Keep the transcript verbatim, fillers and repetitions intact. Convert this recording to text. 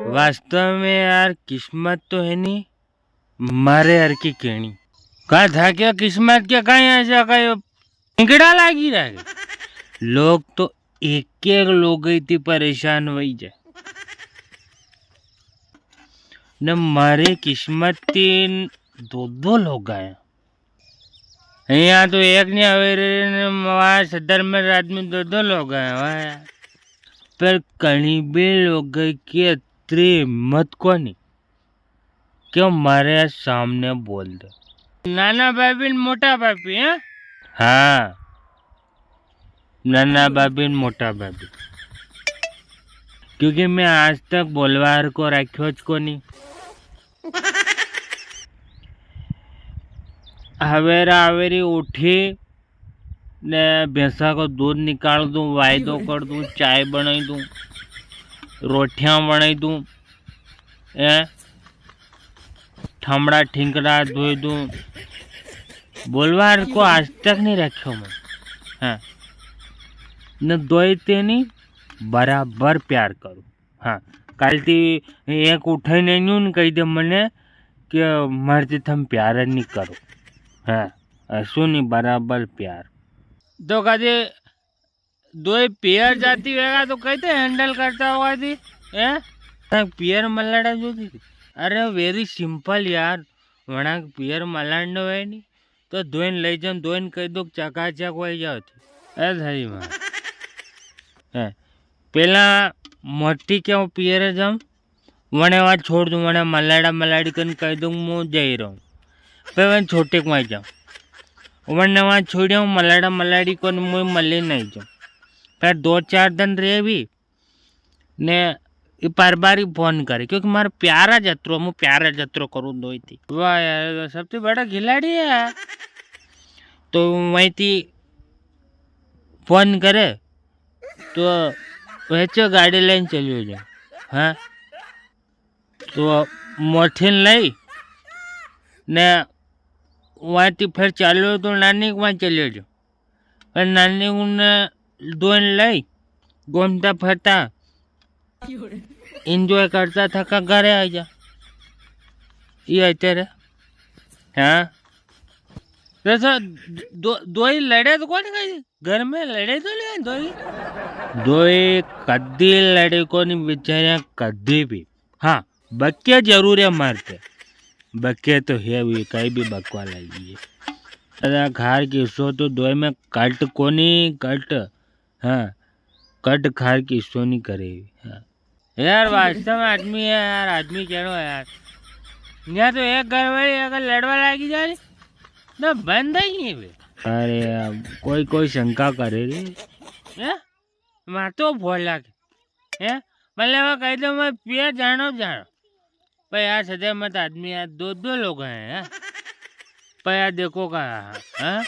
वास्तव में यार, किस्मत तो है नी, मारे यार की कहनी। का था क्या किस्मत के, कहीं ऐसा कहीं निकड़ा लागी रहे। लोग तो एक एक लोग गई थी परेशान वही जाए, न मारे किस्मत तीन दो दो लोग आया। यहाँ तो एक नहीं आवे रे, ने वहाँ सदर में रात में दो दो लोग आया हुआ है। पर कहीं भी लोग की अतरी हिम्मत कोनी, क्यों मारे सामने बोल दो। नाना भाभी न मोटा भाभी, हैं? हाँ, नाना भाभी न मोटा भाभी। क्योंकि मैं आज तक बोलवार को राख्यो ज कोनी। हवेरा हवेरी उठी ने भैंसा को दूध निकाल दूं, वायदो कर दूं, चाय बनाई दूं, रोटियां बनाई दूं, हैं? ठामड़ा ठिंकड़ा धोई दूं। बोलवार को आज तक नहीं रखो मैं। हाँ। न दोई ते नहीं, बराबर प्यार करूं। हाँ, काल थी एक उठे नहीं न्यू न कही दे मने कि मारे ते थम प्यार नहीं करो। हाँ, असो नहीं, बराबर प्यार। तो कदे दोई पियर जाती वेगा तो कैसे handle करता होगा जी? हैं? तक पियर मलाड़ा जो थी। अरे very simple यार, वणा पियर मलाड़नो है नी, तो दोइन ले जाऊं, दोइन कह दो चकाचक हो जाओ थी। ए थारी माँ। हैं, पेला मोटी क्यों पियर जाऊं, वणे वां छोड़ दूं, वणे मलाड़ा मलाड़ी कन कह दूं, मूं जई रहूं। पे वणे छोटे को आई जाऊं, वणे वां छोड़िया, मलाड़ा मलाड़ी कन मूं मले नहीं जाऊं। फिर दो चार दिन रहे भी ने, ये बार बार ही फोन करे, क्योंकि मारे प्यारा जतरो, मूं प्यारा जतरो करूं दोई थी। वाह यार, ये तो सबसे बड़ा खिलाड़ी है। तो वहीं थी फोन करे, तो वैसे गाड़ी लेन चलियो जा। हाँ, तो मोठीन लई ने वहाँ थी फिर चालो तो नानी के वहाँ चलियो जा। और नानी उन्हें दोन लई घूमता फिरता enjoy करता थका घरे आ जा। ये है तेरे। हाँ, तो सर, दो, दोई लड़े तो कोनी कहीं? घर में लड़े तो नहीं दोई? दोई कदी लड़े कोनी बेचारा, कदी भी। हाँ, बके जरूर है मारते। बके तो है, वी कई भी बकवा लागी है। अरे खार किस्सो तो दोई में कट कोनी, कट। हाँ, कट खार किस्सो नहीं करे। हाँ। यार, वास्तव में आदमी है यार, आदमी केड़ो है यार। यहाँ तो एक घर वाली अगर लड़वा लागी जा रही, तो बंद ही नहीं बे। अरे यार, कोई, कोई शंका करे रे। हैं? मार तो भोला के। हैं? मतलब, वो कह दो, मैं पिया जानो, जानो। पर यार, सदे मत आदमी यार, दो, दो लोग हैं, हैं? पर यार, देखो का, हैं?